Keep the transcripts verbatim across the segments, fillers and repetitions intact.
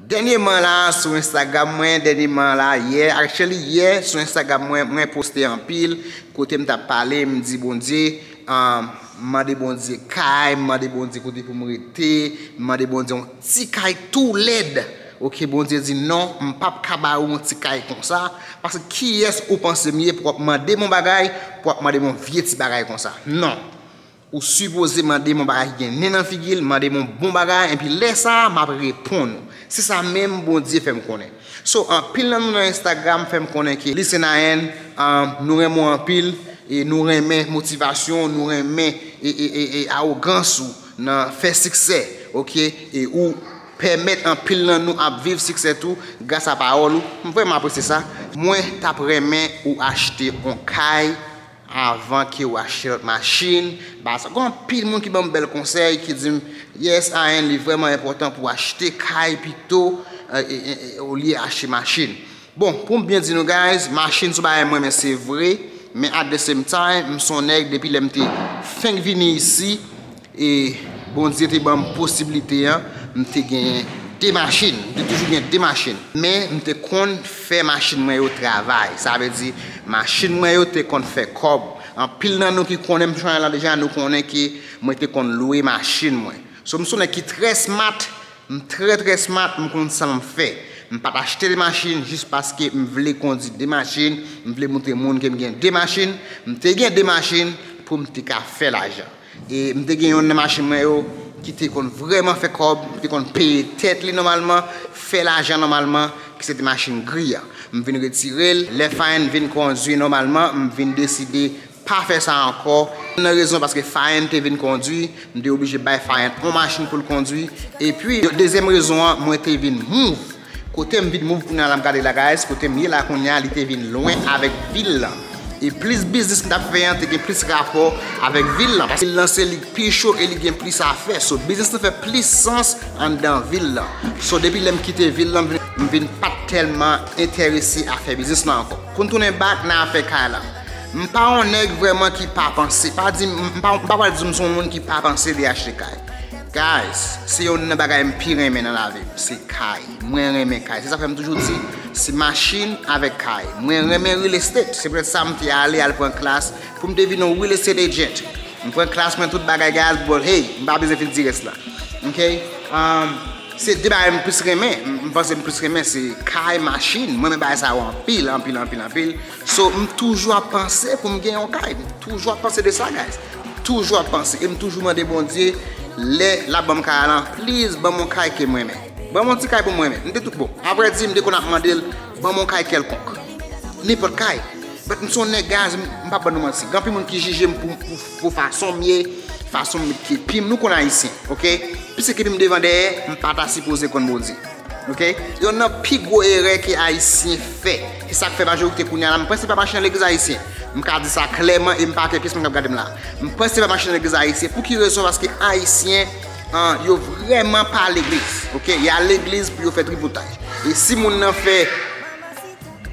Dènyèman la, sou Instagram mwen, dènyèman la, yè, actually, yè, sou Instagram mwen, mwen poste anpil, kote m t ap pale, m di Bondye, um, m mande Bondye kay, m mande Bondye kote pou m rete, m mande Bondye yon ti kay tou lèd. Ok, Bondye di non, m p ap ka ba ou yon ti kay konsa, paske kiyès ou panse m ye pou w ap mande m yon bagay, pou w ap mande m yon vye ti bagay konsa? Non. Ou sipoze mande m yon bagay ki gen nen nan figi l, mande m yon bon bagay, epi lè sa a, m ap reponn ou. Se sa menm Bondye fè m konnen. So, anpil nan nou nan Instagram fè m konnen ke, listen, Ayen, um, nou renmen w anpil, e nou renmen motivasyon, nou renmen e, e, e, e awogans ou nan fè siksè, ok? E ou pèmèt anpil nan nou ap viv siksè tou gras a pawòl ou. M vrèman apresye sa. Mwen t ap renmen ou achte yon kay avan ke w achte lòt machin. Ba sa, gen anpil moun ki ban m bèl konsèy, ki di m, yes, Ayen, li vrèman enpòtan pou w achte kay pito, e, e, e, e, olye achte machin. Bon, pou m byen di nou, guys, machin se yon bagay mwen renmen, se vre, men at the same time, m se yon nèg depi lè m te fenk vini isi, e Bondye te ban m posiblite an, m te genyen de machin. M te toujou gen de machin. Men, m te konn fè machin mwen yo travay. Sa vle di, machin mwen yo te konn fè kòb. Anpil nan nou ki konnen m channel la deja, nou konnen ke mwen te konn lwe machin mwen. So, m se yon nèg ki trè smart, m trè, trè smart, m konn sa m fè. M pa t achte de machin jis paske m vle kondui de machin, m vle montre moun ke m gen de machin. M te gen de machin pou m te ka fè lajan. E m te gen youn nan machin mwen yo ki te konn vrèman fè kòb, ki te konn peye tèt li nòmalman, fè lajan nòmalman, ki se te machin gri a. M vin retire l, lè Fayen vin kondui nòmalman, m vin deside pa fè sa ankò. Youn nan rezon paske Fayen te vin kondui, m te oblije bay Fayen yon machin pou l kondui. Epi, dezyèm rezon an, mwen te vin move. Kote m vin move kounye a la, m gade la, guys, kote m ye la kounye a, li te vin lwen avèk vil lan. E plis biznis m t ap fè an te gen plis rapò avèk vil lan. Paske vil lan se li k pi cho e li gen plis afè. So, biznis lan fè plis sans anndan vil lan. So, depi lè m kite vil lan, m vin, m vin pa t tèlman enterese a fè biznis lan ankò. Pou n tounen back nan afè kay la. M pa yon nèg vrèman ki pa panse. Pa di, m pa, m pa pral di m se yon moun ki pa panse de achte kay. Guys, se youn nan bagay m pi renmen nan lavi m, se kay. Mwen renmen kay. Se sa fè m toujou di, se machin avèk kay. Mwen renmen real estate. Se poutèt sa m te ale al pran klas pou m te vin yon real estate agent. M pran klas mwen tout bagay, guys, but hey, m pa bezwen fin di rès la. Ok? Um, se de bagay m plis renmen. M, m panse m plis renmen se kay, machin. Mwen renmen bagay sa yo anpil, anpil, anpil, anpil. So, m toujou ap panse pou m gen yon kay. M toujou ap panse de sa, guys. M toujou ap panse. E m toujou mande Bondye, lè l ap ban m kay la, please, ban m yon kay ke m renmen. Ban m yon ti kay pou m renmen. M te tou bon. Avrèdi, m te konn ap mande l, ban m yon kay kèlkonk. Nenpòt kay. But m se yon nèg, guys, m, m p ap ban nou manti. Gen anpil moun ki jije m pou, pou, pou fason m ye, fason m met kepi m. Nou konn Ayisyen, ok? Plis se kepi m devan dèyè, m pa ta sipoze konn Bondye. Ok? Youn nan pi gwo erè ke Ayisyen fè. E sa k fè majorite kounye a la, m prèske pa mache nan legliz ayisyen. M ka di sa klèman e m pa kè pyès moun k ap gade m la. M prèske pa mache nan legliz ayisyen. Pou ki rezon? Paske Ayisyen, an, yo vrèman pa legliz. Ok? Y al legliz pou yo fè tripotaj. E si moun nan fè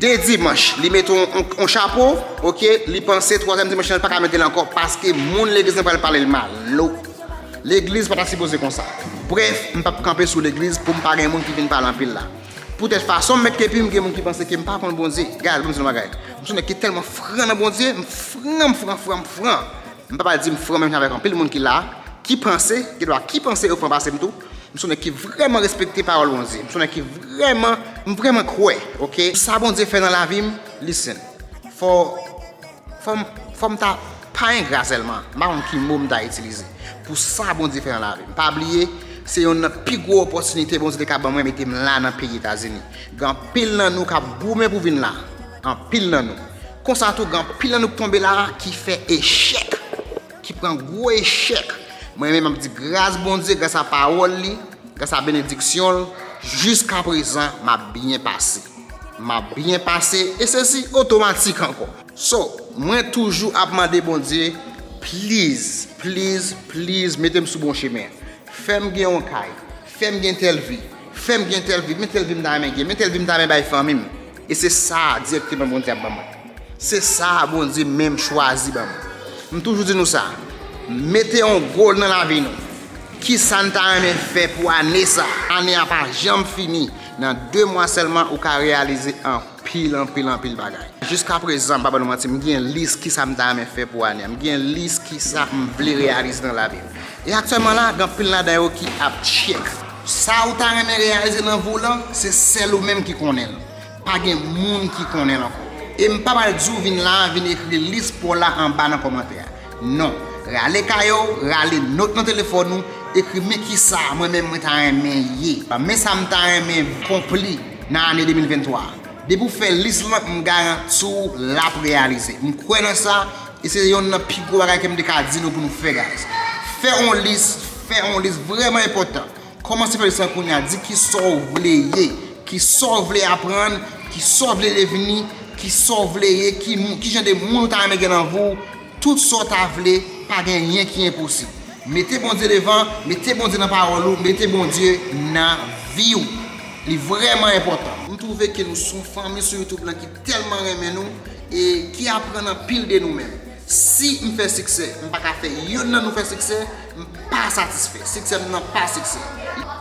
de dimanch, li mete yon, yon, yon chapo, ok, li panse twazyèm dimanch lan, li pa ka mete l ankò paske moun legliz lan pral pale l mal. Nope. Legliz pa ta sipoze konsa. Brèf, m p ap kanpe sou legliz pou m pa gen moun ki vin pale anpil la. Poutèt fason m met kepi m, gen moun ki panse ke m pa konn Bondye. Gad, ban m di nou bagay. M se yon nèg ki tèlman fran nan Bondye, m fran, m fran, fran, m fran. M pa pral di m fran menm jan avèk anpil moun ki la, ki panse, gen dwa ki panse yo fran pase m tou. M se yon nèg ki vrèman respekte pawòl Bondye. M se yon nèg ki vrèman, m vrèman kwè, ok? Sa Bondye fè nan lavi m, listen. Fò, fò m, fò m ta pa engra sèlman. M pa konn ki mo m ta itilize. Pou sa Bondye fè nan lavi m. Pa bliye, se youn nan pi gwo opòtinite Bondye te ka ban mwen mete m la nan peyi Etazini. Gen anpil nan nou k ap goumen pou vin la. Anpil nan nou. Konsa tou, gen anpil nan nou k tonbe la ki fè echèk. Ki pran gwo echèk. Mwen menm, m ap di gras Bondye, gras a pawòl li, gras a benediksyon l, jiskaprezan, m ap byen pase. M ap byen pase, e se si otomatik ankò. So, mwen toujou ap mande Bondye, please, please, please, mete m sou bon chemen. Fè m gen yon kay. Fè m gen tèl vi. Fè m gen tèl vi. Men tèl vi m ta renmen gen. Men tèl vi m ta renmen bay fanmi m. E se sa dirèkteman Bondye ap ban mwen. Se sa Bondye menm chwazi ban mwen. M toujou di nou sa. Mete yon goal nan lavi nou. Kisa n ta renmen fè pou ane sa? Ane a pa janm fini. Nan de mwa sèlman, ou ka reyalize anpil, anpil, anpil bagay. Jiskaprezan, m pa ba nou manti, m gen lis kisa m ta renmen fè pou ane a. M gen lis kisa m vle reyalize nan lavi m. E aktyèlman la, gen anpil ladan yo ki ap tchèk. Sa ou ta renmen reyalize nan vi w lan, se sèl ou menm ki konnen l. Pa gen moun ki konnen l ankò. E m pa pral di w vin la, vin ekri lis pa w la anba nan kòmantè a. Non. Rale kaye w, rale nòt nan telefòn ou, ekri men kisa mwen menm mwen ta renmen ye. Men sa m ta renmen konpli nan ane de mil venntwa a. Depi w fè lis lan, m garanti w l ap reyalize. M kwè nan sa, e se yonn nan pi gwo bagay ke m te ka di nou pou nou fè, guys. Fè yon lis, fè yon lis vrèman enpòtan. Kòmanse fè lis lan kounye a, di kisa w vle ye, kisa w vle aprann, kisa w vle devni, kisa w vle ye, ki, ki jan de moun ou ta renmen gen nan vi w, tout sa w ta vle, pa gen anyen ki enposib. Mete Bondye devan, mete Bondye nan pawòl ou, mete Bondye nan vi w. Li vrèman enpòtan. M twouve ke nou se yon fanmi sou YouTube lan ki tèlman renmen nou e ki aprann anpil de nou menm. Si m fè siksè, m pa ka fè yonn nan nou fè siksè, m pa satisfè. Siksè m nan pa siksè.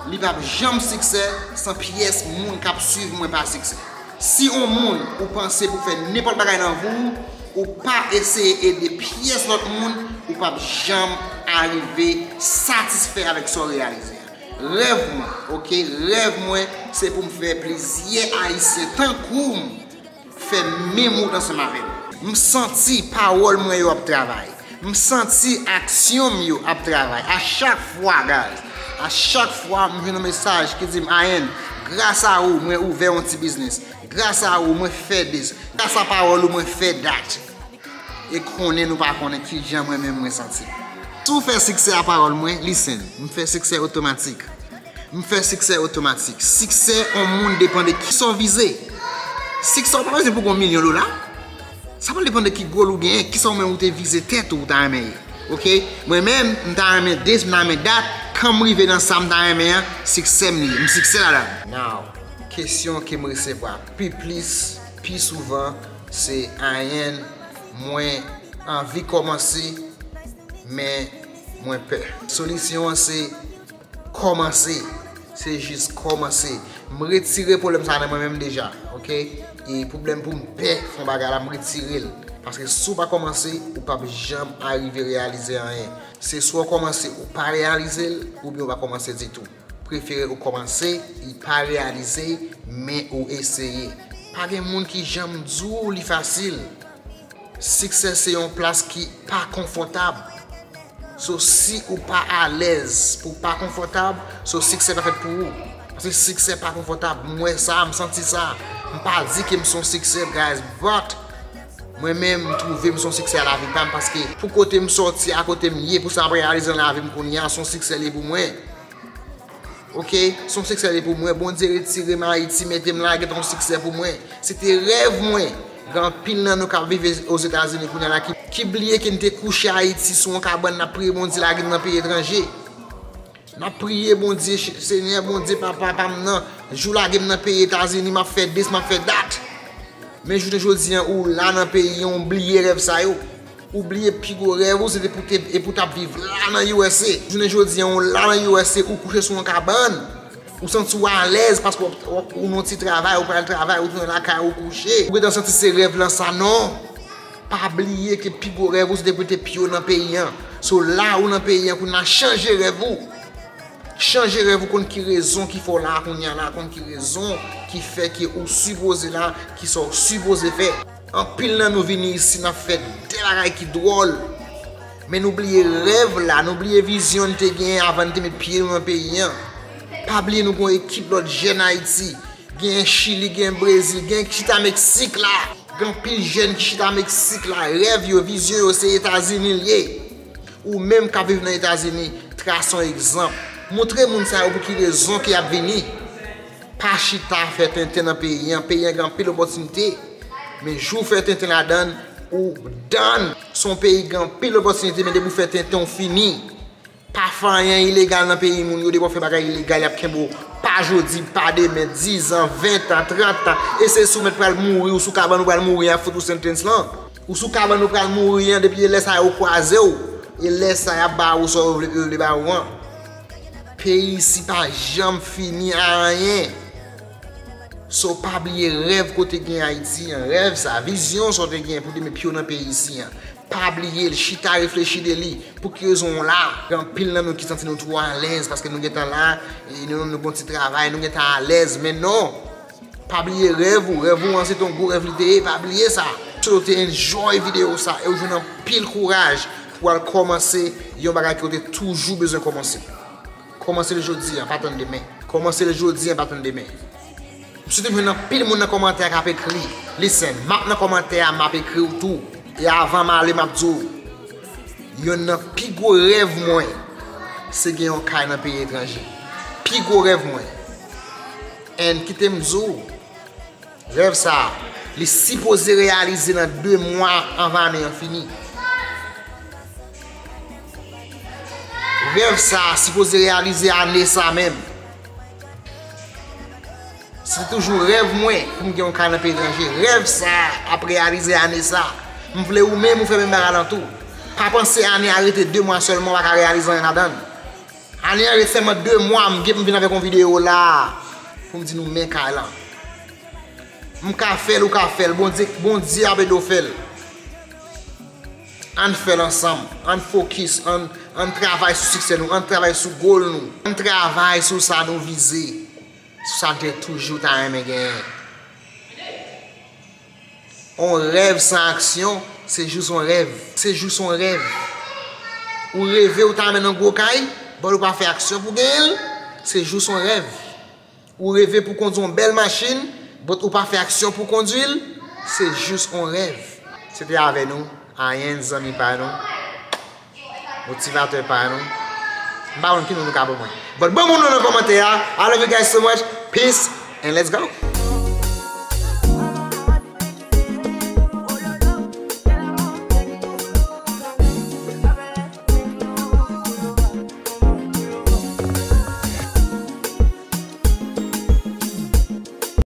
Li p ap janm siksè san pyès moun k ap swiv mwen pa siksè. Si yon moun ou panse pou fè nenpòt bagay nan vi w, ou pa eseye ede pyès lòt moun, ou p ap janm arive satisfè avèk sa w reyalize a. Rèv mwen, oke, rèv mwen, se pou m fè plizyè Ayisyen tankou m fè menm wout ansanm avè m. M santi pawòl mwen yo ap travay. M santi aksyon m yo ap travay. A chak fwa, guys, a chak fwa m jwenn yon mesaj ki di m, Ayen, gras a ou, mwen ouvè yon ti biznis. Gras a ou, mwen fè dis. Gras a pawòl ou, mwen fè dat. E konnen nou pa konnen kijan mwen menm mwen santi m. Si w fè siksè a pawòl mwen, listen, m fè siksè otomatik. M fè siksè otomatik. Siksè yon moun depann de kisa w vize. Siksè w pa bezwen pou gon milyon dola. Sa pral depann de ki gòl ou genyen, kisa w menm ou te vize tèt ou, ou ta renmen ye. Oke? Mwen menm, m ta renmen dis, m ta renmen dat, kan m rive nan sa m ta renmen an, siksè m li ye. M siksè ladan l. Now, kesyon ke m resevwa pi plis, pi souvan, se Ayen, mwen anvi kòmanse, men mwen pè. Solisyon an se kòmanse. Se jis kòmanse. M retire pwoblèm sa nan mwen menm deja, oke? E pwoblèm pou m pè fè yon bagay la, m retire l. Paske si w pa kòmanse, ou p ap janm arive reyalize anyen. Se swa w kòmanse, ou pa reyalize l, oubyen ou pa kòmanse ditou. Prefere ou kòmanse, li pa reyalize, men ou eseye. Pa gen moun ki janm di w li fasil. Siksè se yon plas ki pa konfòtab. So, si ou pa alèz, pou w pa konfòtab, so, siksè pa fèt pou ou. Paske siksè pa konfòtab. M wè sa, m santi sa. M pa di ke m se yon siksè, guys, but mwen menm, m twouve m se yon siksè a lavi pa m, paske pou kote m sòti a, kote m ye, pou sa m ap reyalize nan lavi m kounye a, se yon siksè li ye pou mwen. Oke, se yon siksè li ye pou mwen. Bondye retire m Ayiti, mete m la, gentan yon siksè pou mwen. Se te rèv mwen. Gen anpil nan nou k ap viv Ozetazini kounye a la ki, ki bliye ke n te kouche Ayiti sou yon kabann, n ap priye Bondye lage n nan peyi etranje. N ap priye Bondye, Senyè Bondye, Papa pa m nan, jou lage m nan peyi Etazini, m ap fè dis, m ap fè dat. Men jounen jodi an, ou la nan peyi an, ou bliye rèv sa yo. Ou bliye pi gwo rèv ou, se te pou te, e pou t ap viv la nan U S A. Jounen jodi an, ou la nan U S A, ou kouche sou yon kabann. Ou santi w alèz paske w ap, w ap, ou nan yon ti travay, ou pral travay, ou tounen lakay ou kouche. Ou gentan santi se rèv lan sa, non. Pa bliye ke pi gwo rèv ou se te pou te pye w nan peyi an. So la ou nan peyi an kounye a, chanje rèv ou. Chanje rèv ou, konn ki rezon ki fè w la kounye a la, konn ki rezon ki fè ke ou sipoze la, ki sa w sipoze fè. Anpil nan nou vini isi, n ap fè de bagay ki dwòl. Men nou bliye rèv la, nou bliye vizyon n te genyen avan n te met pye nou nan peyi an. Pa bliye nou gen yon ekip lòt jèn Ayiti. Gen Chili, gen Brezil, gen ki chita Meksik la. Gen anpil jèn ki chita Meksik la. Rèv yo, vizyon yo, se Etazini l ye. Ou menm k ap viv nan Etazini, trase yon egzanp. Montre moun sa yo pou ki rezon ke y ap vini. Pa chita fè tenten nan peyi an. Peyi an gen anpil opòtinite. Men jou w fè tenten ladan l, ou done. Se yon peyi ki gen anpil opòtinite, men depi w fè tenten, w fini. Pa fè anyen ilegal nan peyi moun yo, depi w ap fè bagay ilegal, y ap kenbe w pa jodi, pa demen, diz an, ven an, trant an. E se si w mèt pral mouri, ou sou kabann ou pral mouri an, fout ou sentence lan. Ou sou kabann ou pral mouri an, depi e lè sa yo kwaze w, e lè sa y ap ba ou sa yo vle, yo vle ba ou an. Peyi isi pa janm fini a anyen. So, pa bliye rèv ke w te gen Ayiti an, rèv sa, vizyon sa w te gen pou w te met pye w nan peyi isi an. Pa bliye l, chita reflechi de li. Pou ki rezon w la? Gen anpil nan nou ki santi nou twò alèz paske nou gentan la, e nou, nou gon ti travay, nou gentan alèz, men non! Pa bliye rèv ou, rèv ou an se te yon gwo rèv li te ye, pa bliye sa. So, w te enjoy videyo sa e w jwenn anpil kouraj pou w al kòmanse yon bagay ke w te toujou bezwen kòmanse. Kòmanse l jodi an, pa tann demen. Kòmanse l jodi an, pa tann demen. M swete m jwenn anpil moun nan kòmantè a k ap ekri. Listen, m ap nan kòmantè a, m ap ekri w tou. E avan m ale, m ap di w, yonn nan pi gwo rèv mwen, se gen yon kay nan peyi etranje. Pi gwo rèv mwen. And kite m di w, rèv sa a, li sipoze reyalize nan de mwa anvan ane an fini. Rèv sa a sipoze reyalize ane sa menm. Se toujou rèv mwen pou m gen yon kay nan peyi etranje. Rèv sa a ap reyalize ane sa a. M vle ou menm ou fè menm bagay lan tou. Pa panse ane a rete de mwa sèlman, w pa ka reyalize anyen ladan l. Ane a ret sèlman de mwa, m gen pou m vin avèk yon videyo la a pou m di nou men kay lan. M ka fè l, ou ka fè l, Bondye, Bondye ap ede w fè l. Ann fè l ansanm, ann fokis, ann, ann travay sou siksè nou, ann travay sou goal nou, ann travay sou sa nou vize, sou sa n te toujou ta renmen genyen. On rèv san aksyon, se jis on rèv. Se jis on rèv. Ou reve ou ta renmen nan gwo kay, but ou pa fè aksyon pou genyen l, se jis on rèv. Ou reve pou kondwi on bèl machin, but ou pa fè aksyon pou kondwi l, se jis on rèv. Se te avè nou, Ayen, zanmi pa nou, motivatè pa nou. M pa konn ki non nou ka ban mwen. But ban moun non nan kòmantè a. I love you guys so much. Peace and let's go.